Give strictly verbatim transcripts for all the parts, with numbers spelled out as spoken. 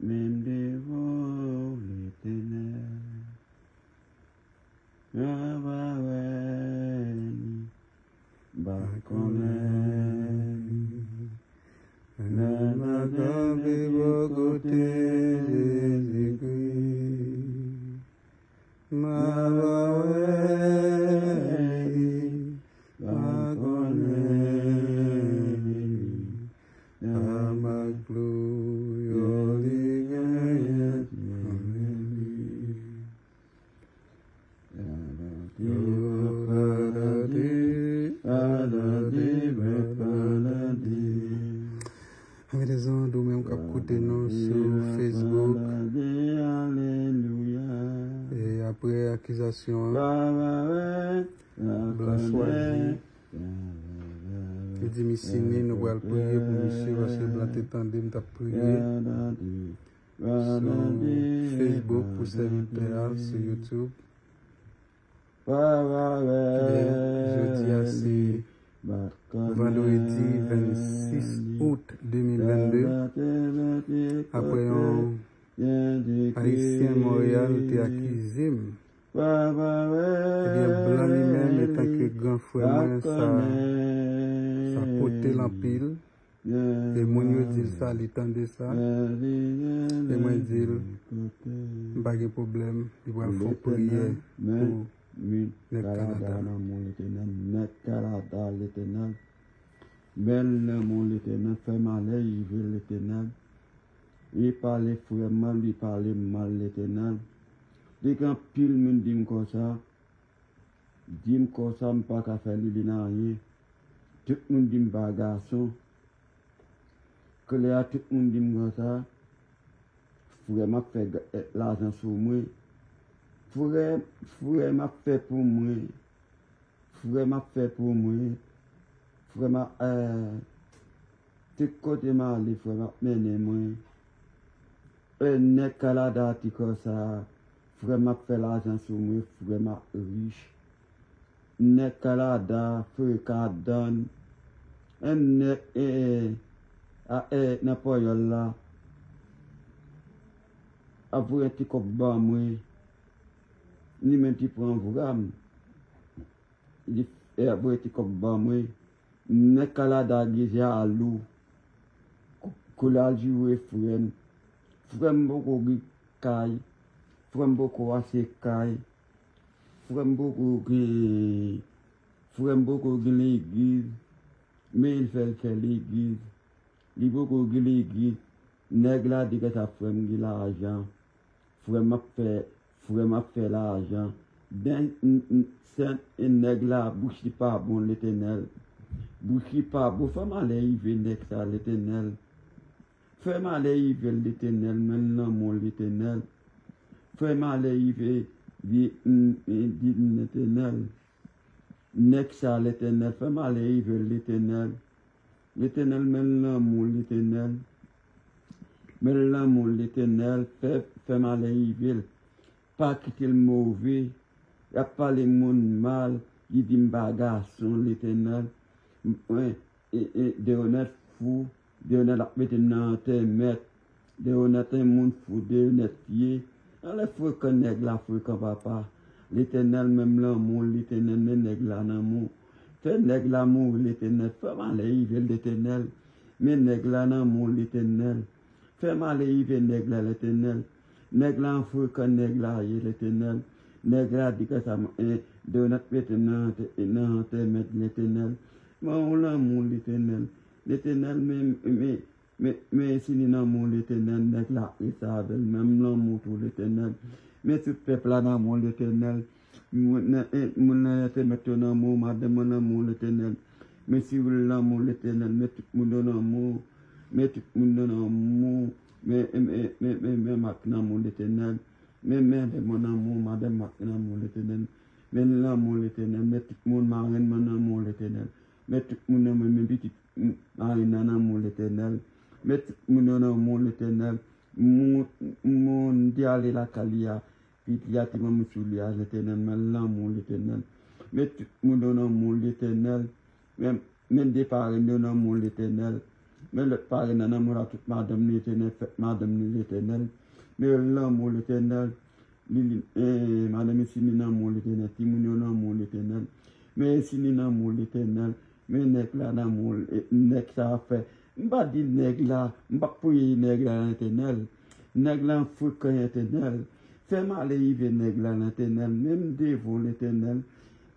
Menm devan w, Letènèl, m pa wè li, m pa konnen li. Menm m pa kanpe bò kote Jezikri. M pa wè li, m pa konnen li. Nan mak lou yo li genyen konnen li. Yo pa tande, pa tande, pa tande. Mezanmi, ou menm k ap koute nou sou Facebook. E apre akizasyon an, Blan chwazi. Li di misye ni, nou pral priye pou misye, paske Blan te tande m t ap priye sou Facebook pou sèvitè a, sou YouTube. Jodi a se vandredi vennsis out de mil vennde. Apre yon Ayisyen Monreyal te akize m, ebyen, Blan li menm, etanke gran frè mwen, sa, sa pote l anpil. E moun yo di l sa, li tande sa. E mwen di l, m pa gen pwoblèm, li pral fè yon priyè pou nèg Kanada. Nan men w, Letènèl, nèg Kanada, Letènèl. Men l nan men w, Letènèl, fè malè rive l, Letènèl. Li pale frè m mal, li pale m mal, Letènèl. Li gen anpil moun di m konsa, di m konsa, m pa ka fè Liline anyen. Tout moun di m pa gason. Kounye a tout moun di m konsa, frè m ap fè ga- eh, lajan sou mwen. Frè, frè m ap fè pou mwen. Frè m ap fè pou mwen. Frè m ap, eh, tout kote m ale, frè m ap mennen mwen. E nèg Kanada a ti konsa, frè m ap fè lajan sou mwen, frè m ap rich. Nèg Kanada, frekan dan. E nèg, e, e, a, e, nan panyòl la, ap voye ti kòb ban mwen. Li menm ki pran vra m. Li, e, ap voye ti kòb ban mwen. Nèg Kanada gen jalou. Kou, kou l al joure frè m. Frè m poko gen kay. Frè m poko achte kay. Frè m poko gen, frè m poko gen legliz. Men l fè l fè legliz. Li poko gen legliz. Nèg la di konsa frè m gen lajan. Frè m ap fè, frè m ap fè lajan. Den, n, n, sèn, e nèg la, bouch li pa bon, Letènèl. Bouch li pa bon, fè malè rive nèg sa, Letènèl. Fè malè rive l, Letènèl, men l nan men w, Letènèl. Fè malè rive, di, di, di, Letènèl. Nèg sa, Letènèl, fè malè rive l, Letènèl. Letènèl, men l nan men w, Letènèl. Men l nan men w, Letènèl, fè, fè malè rive l. Pa kite l move. Y ap pale moun mal, li di m pa gason, Letènèl. Mwen, e, e, Deonèt fou, Deonèt ap mete m nan antèmèt. Deonèt en moun fou, Deonèt ye. Anlè frekan nèg la, frekan papa. Letènèl, men m nan men w, Letènèl, men nèg la nan men w. Fè nèg la mouri, Letènèl. Fè malè rive l, Letènèl. Men nèg la nan men w, Letènèl. Fè malè rive nèg la, Letènèl. Nèg la an frekan, nèg la ye, Letènèl. Nèg la di konsa, eh, Deonèt mete m nan antè-, nan antèmèt, Letènèl. Men w nan men w, Letènèl. Letènèl, men, men, men, men si li nan men w, Letènèl, nèg la ap rete avè l, men m nan men w tou, Letènèl. Men tout pèp la nan men w, Letènèl. Moun nan, eh, moun nan antèmèt yo nan men w, madanm mwen nan men w, Letènèl. Men Siril nan men w, Letènèl. Men tout moun yo nan men w. Men tout moun yo nan men w. Men, men, men, men, men Mak nan men w, Letènèl. Men, men madanm mwen nan men w, madanm Mak nan men w, Letènèl. Men l nan men w, Letènèl. Men tout moun, marenn mwen nan men w, Letènèl. Men tout moun nan men, men pitit, m, marenn nan nan men w, Letènèl. Men tout moun yo nan men w, Letènèl. Moun, moun ki ale lakay li a, pitit li a, ti manmi sou li a, Letènèl, men l nan men w, Letènèl. Men tout moun yo nan men w, Letènèl. Men, men de parenn yo nan men w, Letènèl. Men lòt parenn nan nan mwen la, tout madanm li, Letènèl, fèt madanm li, Letènèl. Men lanmou, Letènèl, li, li, eh, madanm Esini nan men w, Letènèl, timoun yo nan men w, Letènèl. Men Esini nan men w, Letènèl. Men nèg la nan men w, eh, nèg sa a fè. M pa di nèg la, m p ap priye nèg la, Letènèl. Nèg la frekan, Letènèl. Fè malè rive nèg la, Letènèl. Men m devan w, Letènèl.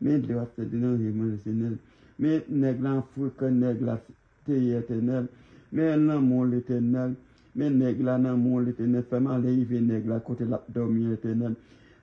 Men dlo ap fè deranje mwen, Letènèl. Men nèg la frekan, nèg la te ye, Letènèl. Men lanmou, Letènèl. Men nèg la nan men w, Letènèl. Fè malè rive nèg la kote l ap dòmi an, Letènèl.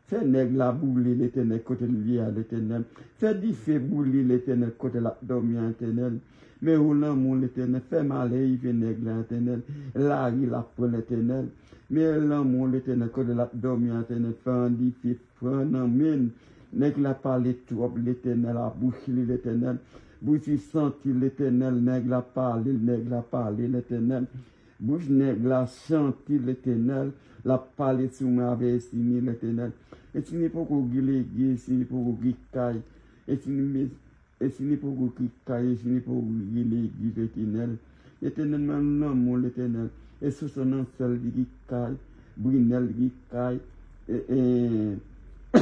Fè nèg la boule, Letènèl, kote l ye a, Letènèl. Fè dife boule, Letènèl, kote l ap dòmi an, Letènèl. Men ou lanmou, Letènèl. Fè malè rive nèg la, Letènèl. Lari l ap pran, Letènèl. Men lanmou, Letènèl, kote l ap dòmi an, Letènèl. Fè yon dife pran nan men l. Nèg la pale twòp, Letènèl, a bouch li, Letènèl. Bouch li santi, Letènèl. Nèg la pale, nèg la pale, Letènèl. Bouch nèg la santi, Letènèl. L ap pale sou mwen avè Esini, Letènèl. Esini poko gen legliz, Esini poko gen kay. Esini, Esini poko gen kay, Esini poko gen legliz, Letènèl. Letènèl, men lanmou, Letènèl. E Sosonn nan sèl li gen kay, Brinèl gen kay, e, e,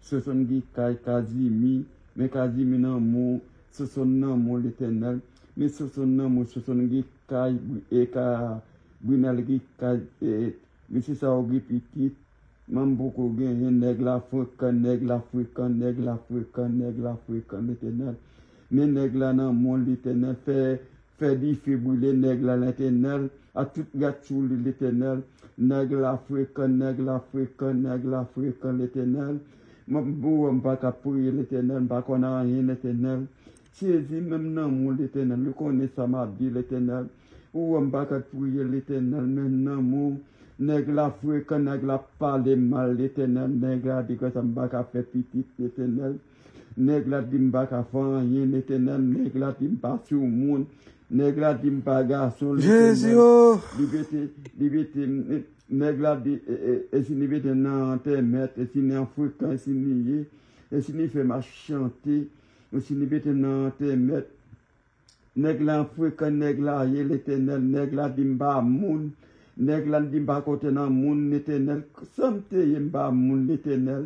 Sosonn gen kay, Kazimi, men Kazimi nan men w, Sosonn nan men w, Letènèl. Men Sosonn nan men w, Sosonn gen kay, Bri-, e ka, Brinèl gen kay, e, mesye sa yo gen pitit. Manm poko genyen, nèg la frekan, nèg la frekan, nèg la frekan, nèg la frekan, Letènèl. Men nèg la nan men w, Letènèl, fè, fè dife boule nèg la, Letènèl, a tout gad sou li, Letènèl. Nèg la frekan, nèg la frekan, nèg la frekan, Letènèl. Mwen, m pa ka priye, Letènèl, m pa konn anyen, Letènèl. Sezi menm nan men w, Letènèl, ou konnen sa m ap di, Letènèl. Ou wè m pa ka priye, Letènèl, men nan men w. Nèg la frekan, nèg la pale mal, Letènèl. Nèg la di konsa m pa ka fè pitit, Letènèl. Nèg la di m pa ka fè anyen, Letènèl. Nèg la di m pa sou moun. Nèg la di m pa gason, Letènèl. Li mete, li mete, nèg la di, e, e, Esini mete m nan antèmèt, Esini an frekan, Esini ye. Esini fè m ap chante, Esini mete m nan antèmèt. Nèg la frekan, nèg la ye, Letènèl. Nèg la di m pa moun. Nèg la di m pa konte nan moun, Letènèl. Sa m te ye, m pa moun, Letènèl.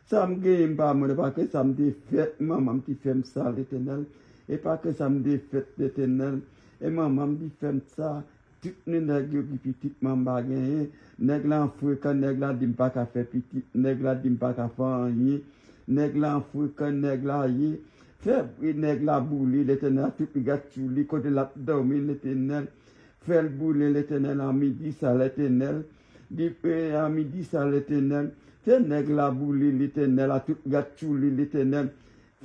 Sa m genyen, m pa moun. E pa ke sa m te fèt, manman m te fè m sa, Letènèl. E pa ke sa m te fèt, Letènèl. E manman m te fè m sa. Tout nou nèg yo ki pitit mwen m pa genyen. Nèg la an frekan, nèg la di m pa ka fè pitit, nèg la di m pa ka fè anyen. Nèg la an frekan, nèg la ye. Fè nèg la boule, Letènèl, a tout gad sou li, kote l ap dòmi, Letènèl. Fè l boule, Letènèl, a midi sa, Letènèl. Di, e, a midi sa, Letènèl. Fè nèg la boule, Letènèl, a tout gad sou li, Letènèl.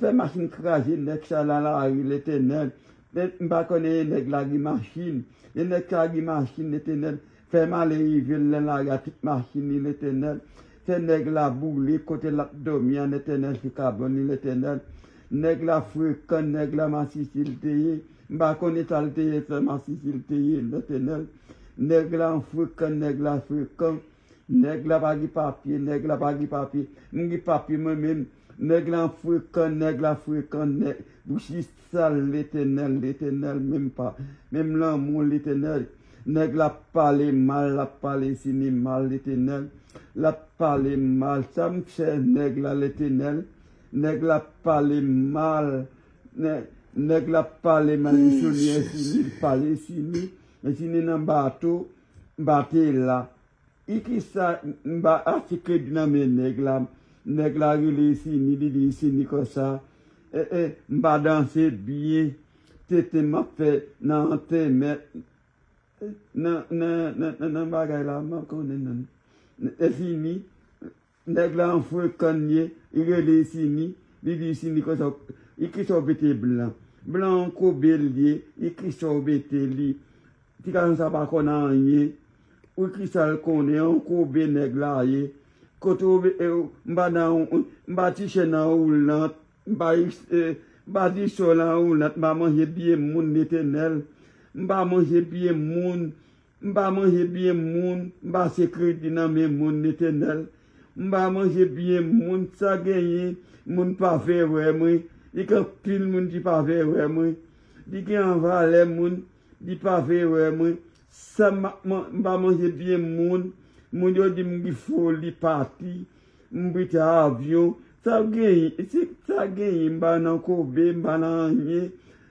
Fè machin kraze nèg sa nan lari, Letènèl. Men m pa konnen nèg la gen machin. E nèg sa gen machin, Letènèl. Fè malè rive l nan lari a tout machin li, Letènèl. Fè nèg la boule kote l ap dòmi an, Letènèl, sou kabann li, Letènèl. Nèg la frekan, nèg la masisi l te ye. M pa konnen sa l te ye, sa masisi l te ye, Letènèl. Nèg la frekan, nèg la frekan. Nèg la pa gen papye, nèg la pa gen papye. M gen papye mwen menm. Nèg la frekan, nèg la frekan, nèg. Bouch li sal, Letènèl, Letènèl, menm pa, menm lanmou, Letènèl. Nèg la pale mal, l ap pale Esini mal, Letènèl. L ap pale mal. Sa m fè nèg la, Letènèl? Nèg la pale mal. Nè-, nèg la pale mal, li soni Esini, li pale Esini. Esini nan bato, bato la. E kisa, m ba achte kredi nan men nèg la. Nèg la rele Esini, li di Esini konsa. E, e, m pa danse byen. Tenten m ap fè nan antèmèt. Nan, nan, nan, nan, nan bagay la, m pa konnen non. Esini, nèg la an frekan ye, li rele Esini, li di Esini konsa, e kisa w mete blan? Blan an koube l ye, e kisa w mete li? Ti gason sa pa konn anyen. Ou kisa l konnen, yon koube nèg la ye. Kote w, e, m pa nan, m pa tichè nan woulant, m pa, e, m pa tichè nan woulant, m pa manje byen moun, Letènèl. M pa manje byen moun, m pa manje byen moun, m pa achte kredi nan men moun, Letènèl. M pa manje byen moun, sa genyen, moun pa vle wè mwen. Li gen anpil moun ki pa vle wè mwen. Li gen an valè moun, Li pa vle wè mwen. Sa m ap man-, m pa manje byen moun. Moun yo di m gen foli pati. M brite avyon. Sa genyen, si sa genyen, m pa nan koube, m pa nan anyen.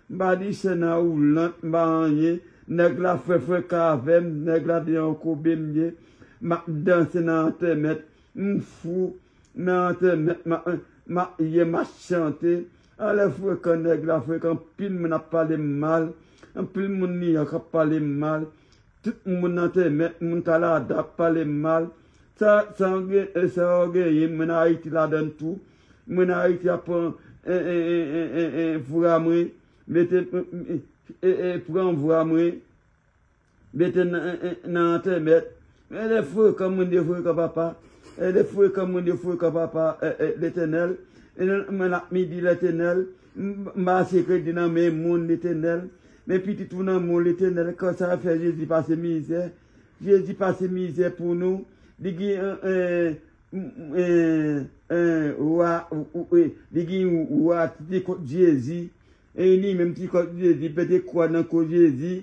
M pa di se nan woulant, m pa anyen. Nèg la fè frekan avè m, nèg la deyò koube m ye. M ap danse nan antèmèt, m fou, nan antèmèt, m ap, m ap, ye, m ap chante. Anlè frekan nèg la, frekan anpil moun ap pale m mal. Anpil moun New York ap pale m mal. Tout moun nan antèmèt, moun Kanada ap pale m mal. Sa, sa w gen, sa w genyen, moun Ayiti ladan l tou. Moun Ayiti ap pran, e, e, e, e, e, e, vwa mwen, mete, e, e, e, pran vwa mwen, mete nan, e, e, nan antèmèt. Men lè frekan moun yo frekan papa. E lè frekan moun yo frekan papa, e, e, Letènèl. E nan, men l ap midi Letènèl. M, m pa se kredi nan men moun Letènèl. Men pitit ou nan men w Letènèl. Kòsa fè Jezi pase mizè. Jezi pase mizè pou nou. Li gen, e, e, m, m, e, e, wa, ou, ou, e, li gen wa ki te kont Jezi. E li menm ki kont Jezi, pete kwa nan kò Jezi.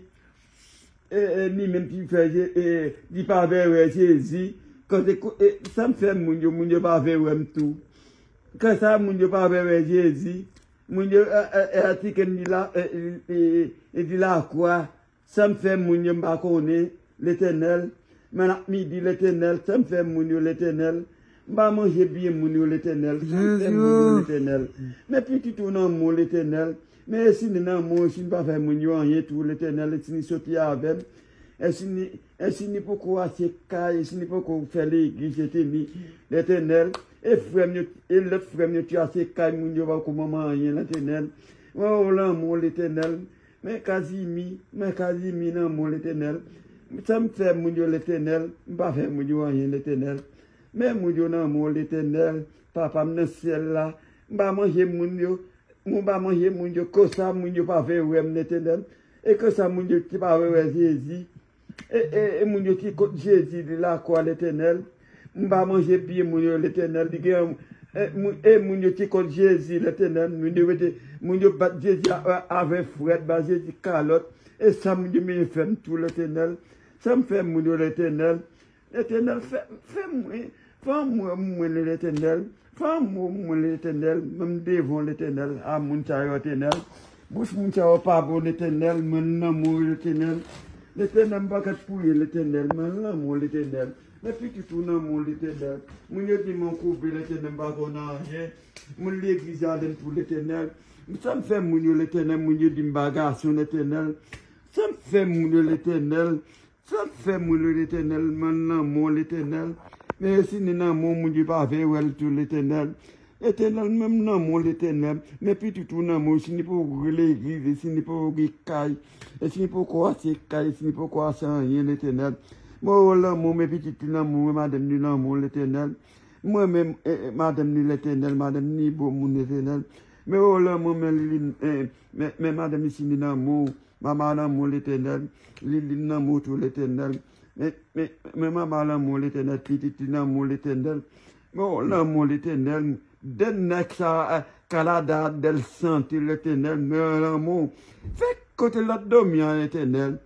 E, e, li menm ki fè Je-, e, li pa vle wè Jezi. Kòsa, e, sa m fè moun yo, moun yo pa vle wè m tou. Kòsa moun yo pa vle wè Jezi. Moun yo, e, e, e, atike m di la, e, e, e, e, di lakwa. Sa m fè moun yo, m pa konnen, Letènèl. Men l ap midi, Letènèl. Sa m fè moun yo, Letènèl. M pa manje byen moun yo, Letènèl. Sa m fè moun yo, Letènèl. Men pitit ou nan men w, Letènèl. Men e si li nan men w, e si li pa fè moun yo anyen tou, Letènèl, e si li soti avè m, e si li, e si li poko achte kay, e si li poko fè legliz, e si li, Letènèl, e frè m yo, e lòt frè m yo te achte kay, moun yo pa ko manman anyen, Letènèl. Mwen wè w lanmou, Letènèl. Men Kazimi, men Kazimi nan men w, Letènèl. Sa m fè moun yo, Letènèl, m pa fè moun yo anyen, Letènèl. Men moun yo nan men w, Letènèl, Papa m nan syèl la. M pa manje moun yo, m pa manje moun yo, kòsa moun yo pa vle wè m, Letènèl. E kòsa moun yo ki pa vle wè Jezi. E, e, e moun yo ki kont Jezi li lakwa, Letènèl. M pa manje pye moun yo, Letènèl. Li gen, e, moun, e moun yo ki kont Jezi, Letènèl. Moun yo mete, moun yo bat Jezi a, a, avè frèt, ba Jezi kalòt. E sa moun yo menm fè m tou, Letènèl. Sa m fè moun yo, Letènèl. Letènèl, fè, fè mwen, fè anmou mwen, Letènèl. Fè anmou mwen, Letènèl. Menm devan, Letènèl. A moun sa yo, Letènèl. Bouch moun sa yo pa bon, Letènèl. Mwen nan mou, Letènèl. Letènèl, m pa kat pou ye, Letènèl. Mwen nan mou, Letènèl. Men pitit ou nan mou, Letènèl. Moun yo di mwen koube, Letènèl, m pa konn anyen. Moun legliz a lè m tou, Letènèl. Sa m fè moun yo, Letènèl. Moun yo di m pa gason, Letènèl. Sa m fè moun yo, Letènèl. Sa k fè moun yo, Letènèl, m nan men w, Letènèl. Men e si ni nan men w, moun yo pa vle wè l tou, Letènèl. Letènèl, menm nan men w, Letènèl. Men pitit ou nan men w, si ni poko gen legliz, e si ni poko gen kay, e si ni poko achte kay, e si ni poko achte anyen, Letènèl. Mwen wè w nan men w, men pitit li nan men w, men madanm li nan men w, Letènèl. Mwen menm, e, e, madanm li, Letènèl, madanm li bon moun, Letènèl. Men wè w nan men w, men li, e, men, men madanm li si ni nan men w. Manman nan men w, Letènèl. Lilin nan men w tou, Letènèl. Men, men, men manman nan men w, Letènèl. Pitit li nan men w, Letènèl. Men w nan men w, Letènèl. De nèg sa, eh, Kanada, Dèl Sante, Letènèl. Men w nan men w. Fè kote l ap dòmi an, Letènèl.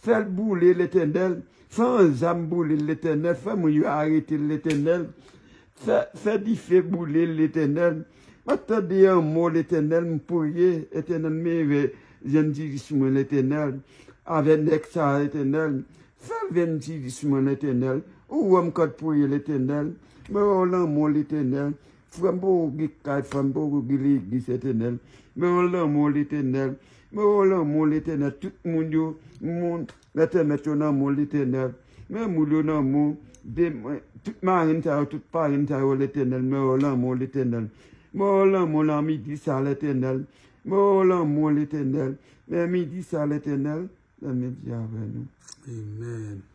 Fè l boule, Letènèl. Fè yon zam boule l, Letènèl. Fè moun yo arete l, Letènèl. Fè, fè dife boule l, Letènèl. M ap tande yon mo, Letènèl, m priye, Letènèl, men vè jèn diris mwen, Letènèl. Avè nèg sa, Letènèl. Fè l vin diris mwen, Letènèl. Ou wè m kòd priye, Letènèl. Men w lanmou, Letènèl. Frè m poko gen kay, frè m poko gen legliz, Letènèl. Men w lanmou, Letènèl. Men w lanmou, Letènèl. Tout moun yo, moun, Letènèl, yo nan men w, Letènèl. Men moun yo nan men w, de, tout marenn sa yo, tout parenn sa yo, Letènèl, men w lanmou, Letènèl. Men w lanmou nan midi sa, Letènèl. Men w lanmou, Letènèl. Men midi sa, Letènèl, nan midi avè nou. Amen.